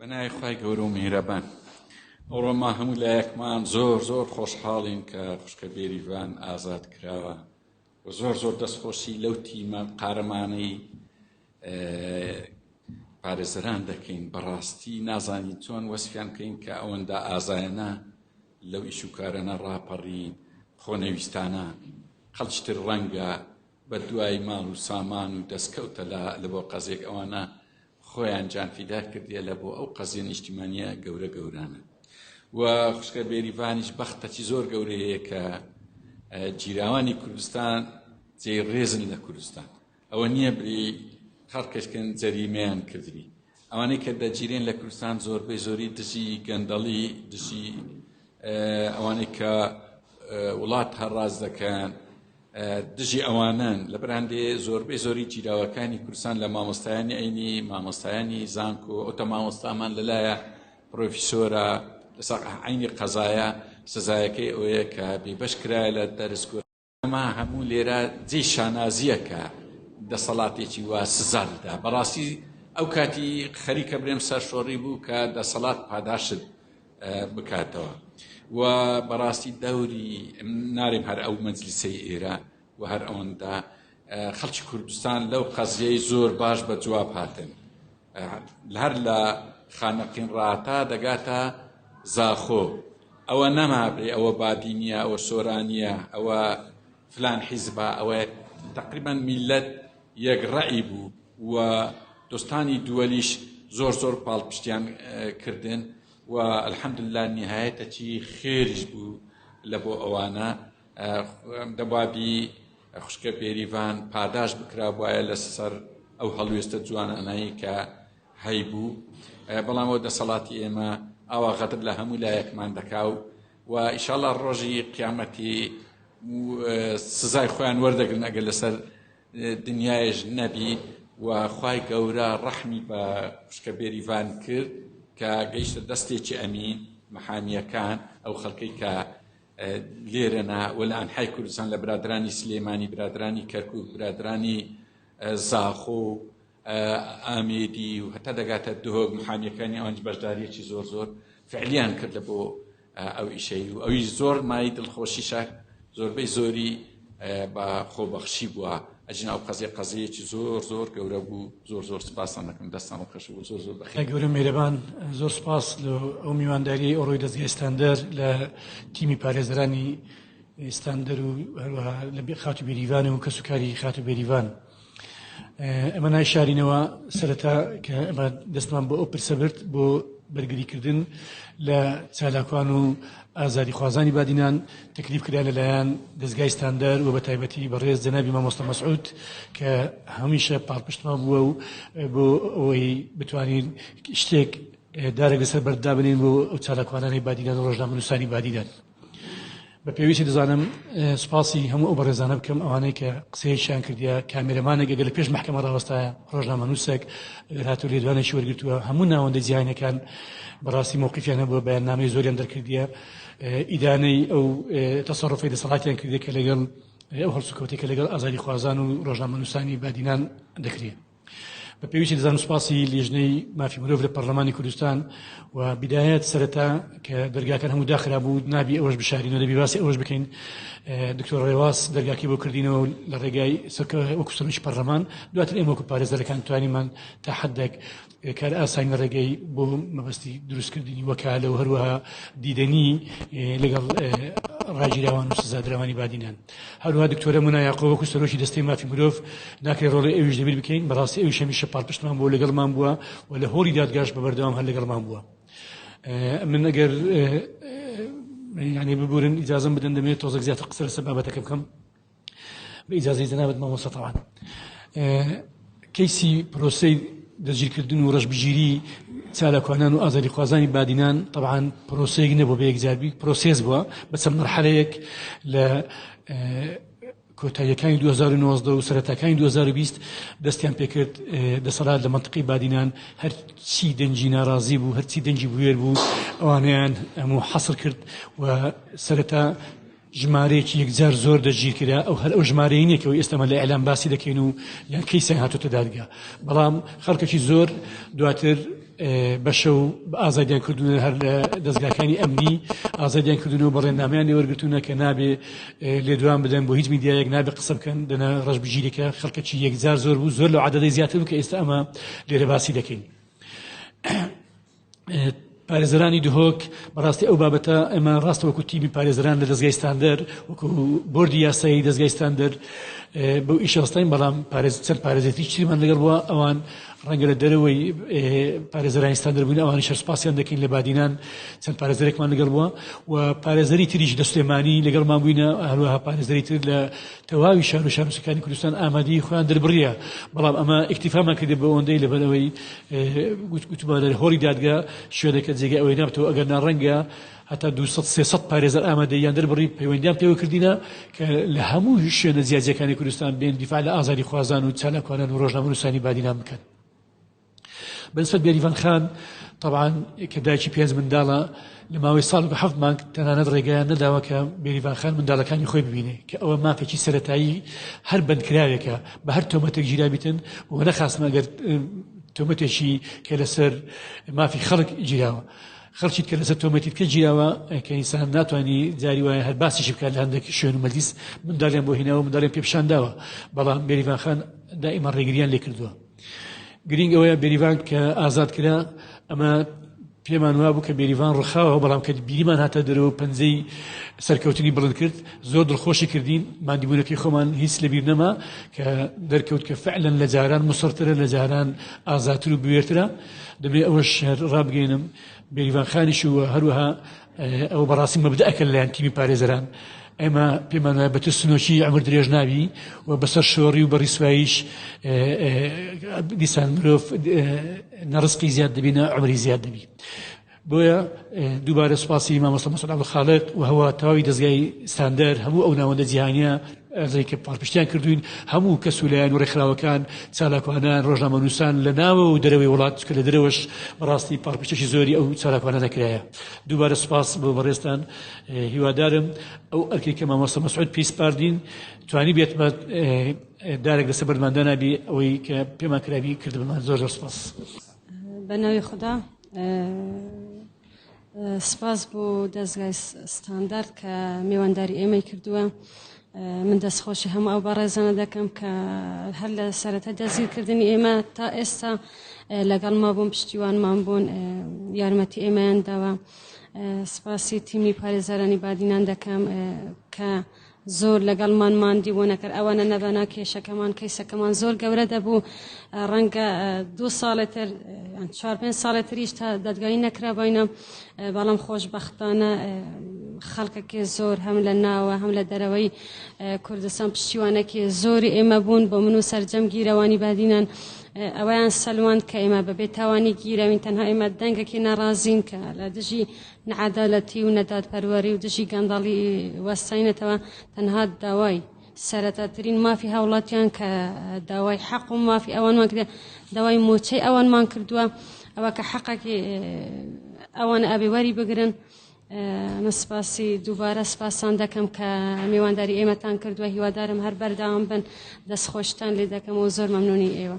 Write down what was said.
بە ناوی خوای گەورە و میهرەبان. ئەوڕۆ ما هەموو لایەکمان زۆر زۆر خۆشحاڵین کە خوشکە بێریڤان ئازاد کراوە و زۆر زۆر دەستخۆشی لەو تیمە قارەمانەی پارێزەران دەکەین. بەڕاستی نازانین چۆن وەسفیان بکەین کە ئەوەندە ئازایانە لەو ئیش و کارانە ڕاپەڕین، خۆنەویستانە. خەڵکی تر ڕەنگە بە دوای ماڵ و سامان و دەستکەوتە لە بۆ قەزیەک ئەوانە خۆیان جانفیدا کردیە لە بۆ ئەو قەزیە نیشتیمانیە گەورە گەورانە. و خوشکە بێریڤانیش بەختەکی زۆر گەورەیە کە گیراوانی کوردستان جێی ڕێزن لە کوردستان. ئەوە نییە بری خەڵکێکن جەریمەیان کردبی. ئەوانەی کە دەگیرێن لە کوردستان زۆربەی زۆری دژی گەندەڵی، دژی ئەوانەی کە وڵات هەڕاز دەکەن، دژی ئەوانن. لە بەرهەندێ زۆربەی زۆری گیراوەکانی کوردستان لە مامۆستایانی ئەینی، مامۆستایانی زانکۆ، ئەوتە مامۆستامان لەلایە پرۆفیسۆرە لەسەر عینی قەزایە، سزایەکەی ئەوەیە کە بێبەش کرایە لە دەرس. ئەمە هەموو لێرە جێی شانازییە کە دەسەڵاتێکی وا سزا دەدا. بەڕاستی ئەو کاتی خەریکە برێم سەرشۆڕی بوو کە دەسەڵات پاداشت بکاتەوە و بەڕاستی دەوری نارێم هەر ئەو مەجلیسەی ئێرە و هەر ئەوەندە خەڵکی کوردستان لەو قەزیەی زۆر باش بە جواب هاتن. هەر لە خانەقین ڕاتا دەگاتە زاخۆ ئەوە نەمابێ ئەوە بادینیە ئەوە سۆرانیە ئەوە فلان حیزبە ئەوە تقریبا میلەت یەک ڕەئی بوو و دۆستانی دووەلیش زۆر زۆر پاڵپشتیان کردن و الحمدلله نهایەتەکی خێریش بوو لە بۆ ئەوانە. دەبابی خوشکە بێریڤان پاداش بکرابوایە لەسەر ئەو هەڵوێستە جوانانەی کە هەیبوو، بەڵام ئەو دەسەڵاتی ئێمە ئاوا غەدر لە هەموو لایەکمان دەکا و و ئیشاڵا ڕۆژی قیامەتی سزای خۆیان وەردەگرن ئەگەر لەسەر دنیایش نەبی. و خوای گەورە ڕەحمی بە خوشکە بێریڤان کرد کە گەیشتە دەستێکی ئەمین محامیەکان، ئەو خەڵکەی کە لێرەنا و لە ئەنحای کوردستان لە برادرانی سلێمانی، برادرانی کەرکوک، برادرانی زاخۆ و ئامێدی و هەتا دەگاتە دهۆک، محامیەکانی ئەوانج بەشداریەکی زۆر زۆر فعلیان کرد لە بۆ ئەو ئیشەی و ئەوی زۆر مای دڵخۆشیشە زۆربەی زۆری بە خۆبەخشی بووە. ئەجینا ئەو قەزیە قەزیەیەکی زۆر زۆر گەورە بوو. زۆر زۆر سپاستان دەکەم، دەستان خۆش بوو. زۆر زۆر بەخێر. گەورە میهرەبان، زۆر سپاس لە ئەو میوانداریەی ئەوڕۆی دەزگای ستاندەر لە تیمی پارێزەرانی ستاندەر و هەروەها لە خاتوو بێریڤان و کەسوکاری خاتوو بێریڤان. ئەمە نایشارینەوە سەرەتا کە ئەمە دەستمان بۆ ئەو پرسە برد بۆ بەرگریکردن لە چالاکوان و ئازادیخوازانی بادینان تەکلیف کرا لەلایەن دەزگای ستاندەر و بە تایبەتی بەڕێز جەنابی مامۆستا مەسعود کە هەمیشە پاڵپشتمان بووە و بۆ ئەوەی بتوانین شتێک دارێک لەسەر بەرد دابنێین بۆ ئەو چالاکوانانەی بادینان و ڕۆژنامەنووسانی بادینان. بە پێویستی دەزانم سوپاسی هەموو ئەو بەڕێزانە بکەم ئەوانەی کە قسەیەکیان کردیە، کامێرەمانێک ئەگەر لە پێش مەحکەمە ڕاوەستایە، ڕۆژنامەنووسێک ئەگەر هاتوو لێدوانێکی وەرگرتووە، هەموو ناوەندە جیهانیەکان بەڕاستی مەوقیفیان هەبووە، بەیاننامەی زۆریان دەرکردیە، ئیدانەی ئەو تەسەڕوفەی دەسەڵاتیان کردیە کە لەگەڵ ئەو هەڵسوکەوتەی کە لەگەڵ ئازادیخوازان و ڕۆژنامەنووسانی بادینان دەکرێت. بە پێویستی دەزانم سوپاسی لیژنەی مافی مرۆڤ لە پەرلەمانی کوردستان و بیدایەت سەرەتا کە دەرگاکان هەموو داخرا بوو، نابی ئەوەش بشارینەوە، دەبی باسی ئەوەش بکەین. دکتۆر ڕێواس دەرگاکەی بۆ کردینەوە لە ڕێگای وەکو سەرۆکی پەرلەمان، دواتر ئێمە وەکو پارێزەرەکان توانیمان تا حدێک کار ئاسانی لە ڕێگەی بۆ مەبەستی دروستکردنی وەکالە و هەروەها دیدەنی لەگەڵ ڕاگیراوان و سزادراوانی بادینان. هەروەها دکتۆرە مونا یاقۆ وەکو سەرۆکی دەستەی مافی مرۆڤ ناکرێت ڕۆڵی ئەویش لەبیر بکەین، بەڕاستی ئەویش هەمیشە پاڵپشتمان بووە، لەگەڵمان بووە و لە هۆڵی دادگاش بە بەردەوام هەر لەگەڵمان بووە. من ئەگەر یعنی ببورن ئیجازەم بدەن دەمەوێت تۆزێک زیاتر قسە لەسەر بابەتەکە بکەم بە ئیجازەی جەنابت مامۆستا. تەوان کەیسی پرۆسەی دەستگیرکردن و ڕەشبگیری چالاکوانان و ئازادیخوازانی بادینان تەبعەن پرۆسەیەک نەبوو بە یەکجار بی، پرۆسێس بووە بە چەند مەرحەلەیەک لە کۆتاییەکانی 2019 و سەرەتاکانی 2020 دەستیان پێکرد. دەسەڵات لە مەنتقەی بادینان هەرچی دەنگی ناڕازی بوو، هەرچی دەنگی بوێر بوو، ئەوانەیان هەموو حەسر کرد و سەرەتا ژمارەیەکی یەکجار زۆر دەستگیر کرا، ئەو هەر ئەو ژمارەیە نییە کە ئێستا ئەمە لە ئیعلام باسی دەکەین و یان کەیسیان هاتۆتە دادگا، بەڵام خەڵکێکی زۆر دواتر. بەشەو ئازادیان کردوونە هەر لە دەزگاکانی ئەمنی ئازادیان کردوون و بەڵێننامەیان لێوەرگرتوونە کە نابێ لێدوان بدەن بۆ هیچ میدیایەک، نابێ قسە بکەن، دەنا ڕەشبگیریەکە خەڵکەکی یەکجار زۆر بوو، زۆر لەو عەدەدەی زیاتر بوو کە ئێستا ئەمە لێرە باسی دەکەین. پارێزەرانی دهۆک بەڕاستی ئەو بابەتە ئێمە ڕاستە وەکو تیمی پارێزەران لە دەزگای ستاندەر وەکو بۆردی یاسایی دەزگای ستاندەر بەو ئیشە هەستاین، بەڵام پارێز چەند پارێزەری ترمان لەگەڵ بووە، ئەوان ڕەنگە لە دەرەوەی پارێزەرانی ستاندەر بوون، ئەوانیش هەر سوپاسیان دەکەین. لە بادینان چەند پارێزەرێکمان لەگەڵ بووە و پارێزەری تریش لە سلێمانی لەگەڵمان بووینە، هەروەها پارێزەری تر لە تەواوی شار و شارۆچکەکانی کوردستان ئامادەیی خۆیان دەربڕیە، بەڵام ئەمە ئیکتیفامان کردی بە ئەوەندەی لەبەرئەوەی گوتمان لە هۆڵی دادگا شوێنەکە جێگای ئەوەی نابێتەوە، ئەگەر ناڕەنگە هەتا 200 300 پارێزەر ئامادەییان دەربڕی پەیوەندیان پێوە کردینە کە لە هەموو شوێنە جیاجیاکانی کوردستان بێن دیفاع لە ئازادیخوازان و چالاکوانان و ڕۆژنامەنووسانی بادینان بکەن. بەنسبەت بێریڤان خان طبعا کە دایکی پێنج منداڵە، لە ماوەی ساڵ و 7 مانگ تەنانەت ڕێگەیان نەداوە کە بێریڤان خان منداڵەکانی خۆی ببینێ، کە ئەوە مافێکی سەرەتایی هەر بەندکراوێکە بە هەر تۆمەتێک گیرابیتن و نەخواستم ئەگەر تۆمەتێکی کە لەسەر مافی خەڵک گیراوە، خەڵکی کە لەسەر تۆمەتی کە گیراوە کە ئینسان ناتوانانی جاری وایە هەر باسیشی بکات لە هەندێک شوێن و مەجلیس منداڵیان بۆ هێناوە، منداڵیان پێ پیشان داوە، بەڵام بێریڤان خان دائیما ڕێگریان لێ کردووە. گرینگ ئەوەیە بێریڤان کە ئازاد کرا ئەمە پێمان وابوو کە بێریڤان ڕخاوە، بەڵام کە بیریمان هاتە دەرەوە پەنجەی سەرکەوتنی بڵند کرد، زۆر دڵخۆشی کردین، ماندیبوونەکەی خۆمان هیچ لەبیر نەما کە دەرکەوت کە فعلا لە جاران مسڕترە، لە جاران ئازاتر و بوێرترە. دەبێ ئەوەش ڕابگەێنم بێریڤان خانیش و هەروەها ئەوە بەڕاستی مەبدەئەکە لەلایەن تیمی پارێزەران ئێمە پێمان وایە بە ترسنۆکی عەمر درێژ نابی و بەسەر شۆڕی و بە ڕیسواییش دیسان مرۆڤ نە ڕزقی زیاد دەبی نە عەمری زیاد دەبی. بۆیە دووبارە سوپاسی مامۆستا مەسعود عەبدولخالق و هەوا تەواوی دەزگای ستاندەر، هەموو ئەو ناوەندە جیهانیە ئەزای کە پاڵپشتیان کردوین، هەموو کەس و لایەن و ڕێکخراوەکان، چالاکوانان، ڕۆژنامەنووسان لە ناوە و دەرەوەی وڵات، چونکە لە دەرەوەش بەڕاستی پاڵپشتێکی زۆری ئەو چالاکوانانە کرایە. دووبارە سوپاس بۆ بەڕێزتان، هیوادارم ئەو ئەرکەی کە مامۆستا مەسعود پێی سپاردین توانی بێتمە دارێک لەسەر بەردمان دانابی، ئەوەی کە پێمان کرابی کردبمان. زۆر زۆر سوپاس. بە ناوی خودا سپاس بۆ دەزگای ستاندارد کە میوانداری ئێمەی کردووە. من دەستخۆشی هەموو ئەو بەڕێزانە دەکەم کە هەر لە سەرەتا دەستگیرکردنی ئێمە تا ئێستا لەگەڵما بوون، پشتیوانمان بوون، یارمەتی ئێمەیان داوە. سپاسی تیمی پارێزەرانی بادینان دەکەم کە زۆر لەگەڵمان ماندی بوون، ئەگەر ئەوانە نەبەنا کێشەکەمان کەیسەکەمان زۆر گەورە دەبوو، ڕەنگە 2 ساڵێ تر 4 5 ساڵێ تریش تا دادگایی نەکراباینە، بەڵام خۆشبەختانە خەڵکەکێ زۆر هەم لە ناوە هەم لە دەرەوەی کوردستان پشتیوانەکێ زۆری ئێمە بوون بۆ من و سەرجەم گیرەوانی بادینان. ئەوەیان سەلواند کە ئێمە بەبێ تاوانی گیرەوین، تەنها ئێمە دەنگێکی ناڕازین کە لە دژی نەعادالەتی و نەدادپەروەری و دژی گەندەڵی وەستاینەتەوە، تەنها داوای سەرەتاترین مافی هاوڵاتیان کە داوای حەق و مافی ئەوانمان کرد، داوای موچەی ئەوانمان کردووە، ئەوە کە حەقێکی ئەوان ئەبێ وەری بگرن. من سپاسی دووبارە سپاسان دەکەم کە میوانداری ئێمەتان کردووە، هیوادارم هەر بەردەوام بن، دەستخۆشتان لێ دەکەم و زۆر مەمنونی ئێوە.